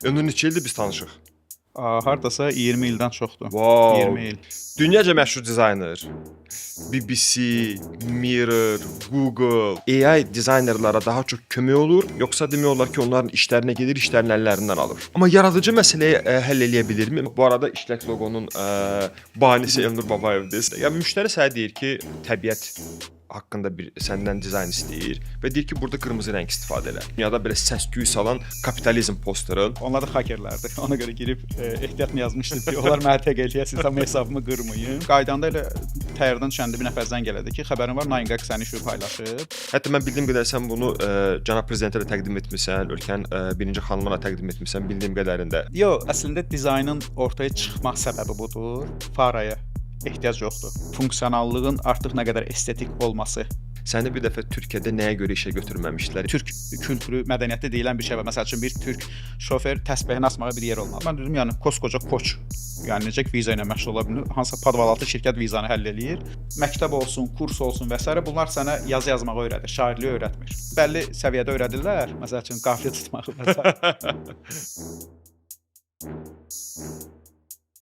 Elnur, neçə ildir biz tanışıq? Hardasa 20 ildən çoxdur. Wow. 20 il. Dünyaca məşhur dizayner. BBC, Mirror, Google, AI dizaynerlara daha çox kömək olur, yoxsa demək olar ki, onların işlərinə gedir, işlərini əllərindən alır. Amma yaradıcı məsələyi həll eləyə bilirmi? Bu arada işlək loqonun banisi Elnur Babayevdir. Yəni müştəri sənə deyir ki, təbiət haqqında bir səndən dizayn istəyir və deyir ki, burada qırmızı rəng istifadə elə. Dünyada belə səs-küy salan kapitalizm posterın. Onlar da hakerlərdir. Ona görə girib ehtiyatla yazmışdım ki, onlar mənə təq eləyəsiniz, amma hesabımı qırmayın. Qaydanda elə təyyarədən düşəndə bir nəfər zəng elədi ki, xəbərin var, 9gag səni şu paylaşıb. Hətta mən bildiyim qədər sən bunu cənab prezidentə də təqdim etmisən, ölkənin birinci xanımına da təqdim etmisən bildiyim qədərində. Yo, əslində dizaynın ortaya çıxmaq səbəbi budur. Faraya ehtiyac yoxdur. Funksionallığın artıq nə qədər estetik olması. Səni bir dəfə Türkiyədə nəyə görə işə götürməmişdilər? Türk kültürü, mədəniyyəti deyilən bir şey var. Məsəl üçün bir türk şofer təsbehini asmağa bir yer olmalı. Mən dedim, yəni koskoca Koç, yəni necə ki viza ilə məşğul ola bilir? Hansısa podvalaltı şirkət vizanı həll eləyir. Məktəb olsun, kurs olsun və sairə bunlar sənə yazı yazmağı öyrədir, şairliyi öyrətmir. Bəlli səviyyədə öyrədirlər, məsəl üçün qafiyə tutmağı və sairə.